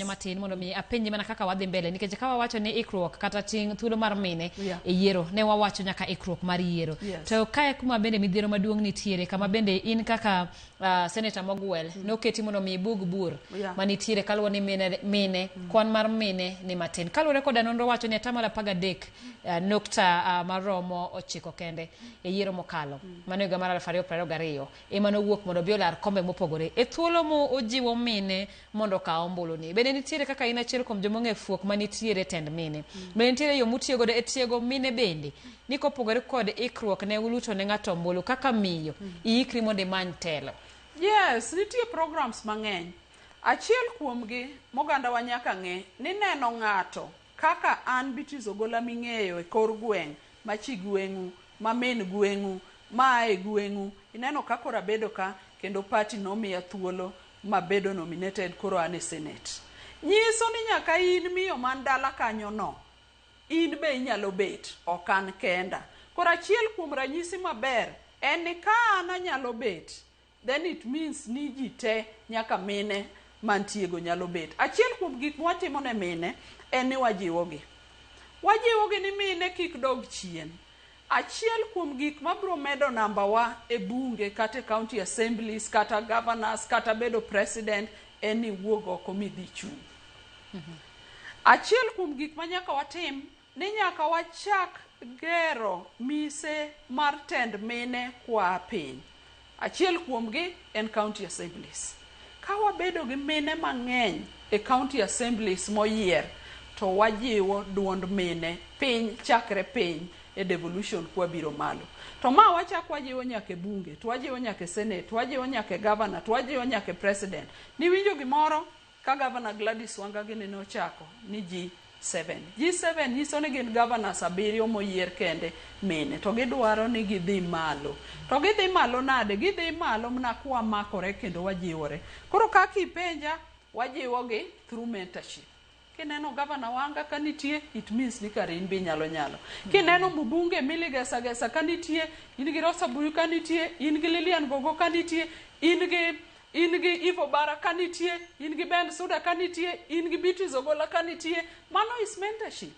Matin mondo mi apenji mana kaka wadhi mbele, nikech ka wawacho ni ikruok kata ting' thuolo mar mine e yiero, ne wawacho nyaka ikruok mar yiero. To kae kuma bende midhiero maduong' nitiere, kama bende in kaka senator mogwel noketi mondo mi ibug bur manitiere kaluwore ni mine kwan mar mine ni matin. Kaluwore koda nonro wacho ni atamalo 13 nukta maromo 9 kende e yiero mokalo mano higa mar 2022 ema nowuok mondo obi olar kombe mopogore. E thuolo mo ojiwo mine mondo okaw ombulu ni, bende nitiere kaka in achiel kuom joma ong'e fuok manitiere e tend mine, bende nitiere yo mutiyo godo e tiego mine bende ni kopogore kod ikruok ne luto ne ng'ato ombulu, kaka miyo iikri mondo imany telo? Yes, nitie programs mang'eny. Achiel kuomgi mogandawa nyaka ng'e ni neno ng'ato kaka an Beatrice Ogola ming'eyo e kor gweng', ma chi gweng'u, ma min gweng'u, ma a e gweng'u, ineno ka koro abedo ka kendo party nomiya thuolo mabedo nominated, koro an e senate. Nyiso ni nyaka in miyo man dala kanyo no, in be inyalo bet, ok an kenda. Koro achiel kuom ranyisi maber en ni ka an anyalo bet, then it means ni ji te, nyaka mine mantie go, nyalo bet. Achiel kuom gik mwatimo ne mine en ni wajiwogi. Wajiwogi ni mine kik dog chien. Achiel kuom gik mabiro medo namba wa e bunge kata e county assemblies kata governors kata bedo president en ni wuog oko midhi chung'. Achiel kuom gik ma nyaka watim ni nyaka wachak gero mise mar tend mine kwa piny. Achiel kuomgi en county assemblies. Ka wabedo gi mine mang'eny e county assemblies moyier, to wajiwo duond mine piny, chakre piny e devolution kwabiro malo. To ma wachak wajiwo nyaka e bunge, to wajiwo nyaka e senate, to wajiwo nyaka e governor, to wajiwo nyaka e president. Niwinjo gimoro ka Governor Gladys Wanga gini nochako ni G7. G7 nyiso ni gin governors abiriyo moyier kende mine, to gidwaro ni gidhi malo. To gidhi malo nade? Gidhi malo mana kwamakore kendo wajiwore. Koro kaka ipenja, wajiwogi through mentorship. Kineno Governor Wanga ka nitie, it means ni kare in be inyalo nyalo. Kineno mbunge Milly Gesa Gesa ka nitie, in gi Rosa Buyu ka nitie, in gi Lilian Gogo ka nitie, in gi Eve Obara ka nitie, in gi Ben Suda ka nitie, in gi Beatrice Ogola ka nitie, mano is mentorship.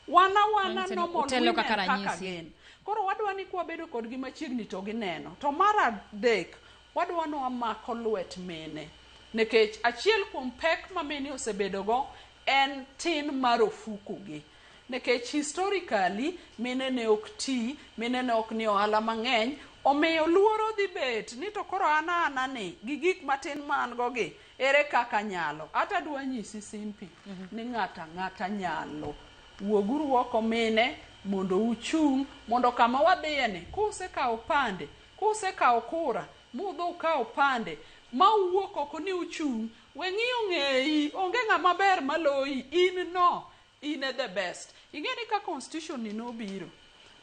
Wana wana Manyiso ni normal utelo women kaka kaka ranyisi. gin. Koro wadwa ni kwabedo kodgi machiegni to gineno. To mar adek, wadwa ni wamako lwet mine. Nikech achiel kuom pek ma mine osebedogo en tin mar ofuku gi. Nikech historically, mine ne ok ti, mine ne ok ni ohala mang'eny, omiyo luoro dhi bet ni to koro an ana ni gi gik matin ma an go gi, ere kaka nyalo. Ata adwa nyisi Simpi ni ng'ato ang'ata nyalo. Wuoguru oko mine mondo uchung', mondo kama wadhiye ni, kusekawo pande, kusekawo kura, mudhi ukaw pande, ma uwuok oko ni uchung', we ng'iyo ng'eyi, onge ng'ama ber maloyi, in no, in e the best. Ing'e ni ka constitution ni nobiro,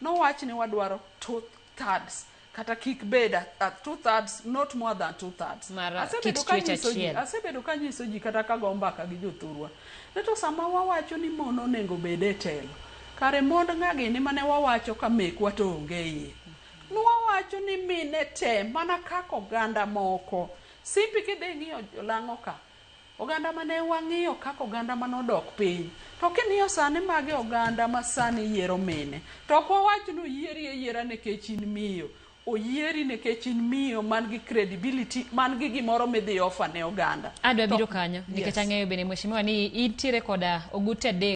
nowach ni wadwaro 2/3 kata kik bed at 2/3, not more than 2/3. Mar Asebedo kit ka twech nyiso ji, achiel. asebedo ka nyiso ji kata ka go mbaka gi jothurwa. Ni to sama wawacho ni mon onego bed e telo, kare mond ng'a gini mane wawacho ka mekwa to onge iye. Nwawacho ni mine te mana kaka oganda moko. Simpi kidhi ng'iyo Lang'o ka, oganda mane wang'iyo kaka oganda manodok piny. To king'iyo sani magi oganda ma sani yiero mine. To ok wawach ni oyieri ayiera nikech in miyo. Oyieri nikech in miyo man gi credibility, man gi gimoro midhi offer ne oganda. Adwa biro kanyo nikech Yes. ang'eyo bende, mheshimiwa, ni intiere koda ogute 3.